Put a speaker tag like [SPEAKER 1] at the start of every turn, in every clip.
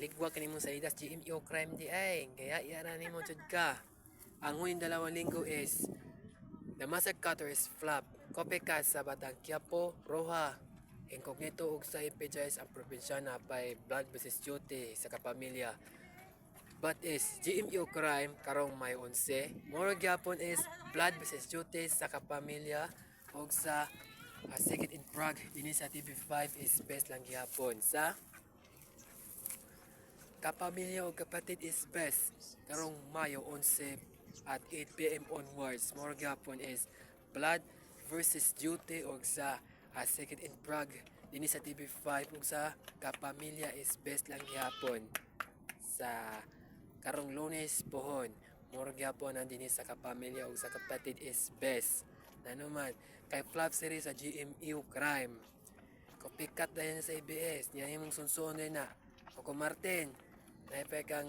[SPEAKER 1] Galigwak nimo sa idas GMO crime di ay. Kaya yara nimo jud ka. Ang huling 2 linggo is The Master Cutter is flop. Copycat sa Batang Quiapo, Roja, Incognito ug sa MPJS ang probinsyana by Blood vs. Duty sa Kapamilya. But is GMO crime karong May 11. Moro gyapon is Blood vs. Duty sa Kapamilya ug sa Second in Prague dinhi sa TV5 is best lang gyapon sa Kapamilya ug Kapatid is best karong Mayo 11 at 8 p.m. onwards. Moro gyapon is Blood versus Duty ug sa Second in Prague dinhi sa TV5 ug sa Kapamilya is best lang gyapon sa karong Lunes pohon. Moro gyapon ang dinhi sa Kapamilya ug sa Kapatid is best. Nanuman kay flop series sa GMU crime. Copycat dayon sa ABS niya imong sunsuon din na Coco Martin. Napay kang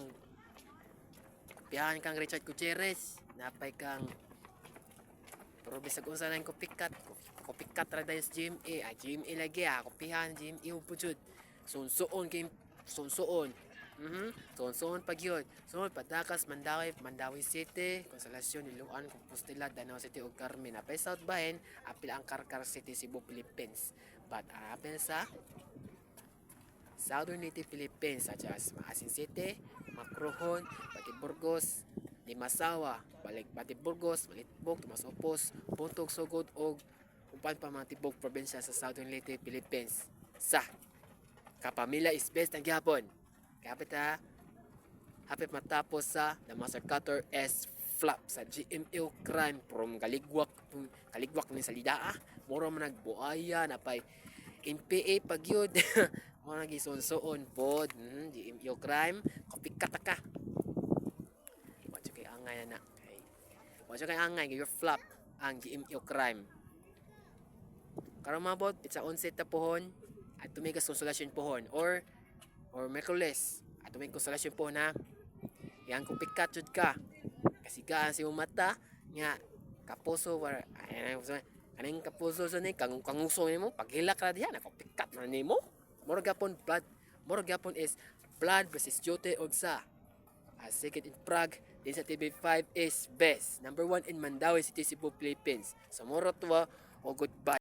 [SPEAKER 1] kopyahan kang Richard Gutierrez, napay kang, pero bisag unsa na yung copycat, copycat ra dayon sa GMA. Ah, GMA lagi ah, kopihan GMA po jud. Sunsuon kay sunsuon. Sunsuon pag yun. Sunod Padakas, Mandaue, Mandaue City, Consolacion, Liloan, Compostela, Danao City ug Carmen. Apay South Bahin, apil ang Carcar City, Cebu, Philippines. But apil sa Southern Leyte, Philippines, such as Maasin City, Macrohon, Pati Burgos, Limasawa, Balik Pati Burgos, Malitbog, Tomas Opos, Buntog, Sogod ug uban pa mga tibok probinsya sa Southern Leyte, Philippines. Sa Kapamilya is best ang gihapon. Kapit ha, hapit matapos sa The Master Cutter S flop sa GMA crime from kaligwak kaligwak ni sa lidaa. Mura man nagbuaya napay NPA pag yun mo nagisunsuon pod. GMA crime, copycat ka. Wa kay angay na kay wa kay angay your flop ang GMA crime karon mabot pitsa 11 ta pohon at tumigas Consolation pohon or Merkules at may Consolation pohon ha. Yang copycat jud ka kasigaan si imong mata nga kapuso war ay kaning kapuso sa ni kang kanguso nimo paghilak ra diha na copycat na nimo. Mura gyapon blood, mura gyapon is Blood versus Duty og sa Second in Prague din sa TV5 is best. Number 1 in Mandaue City, Cebu, Philippines. So moro tuwa o goodbye.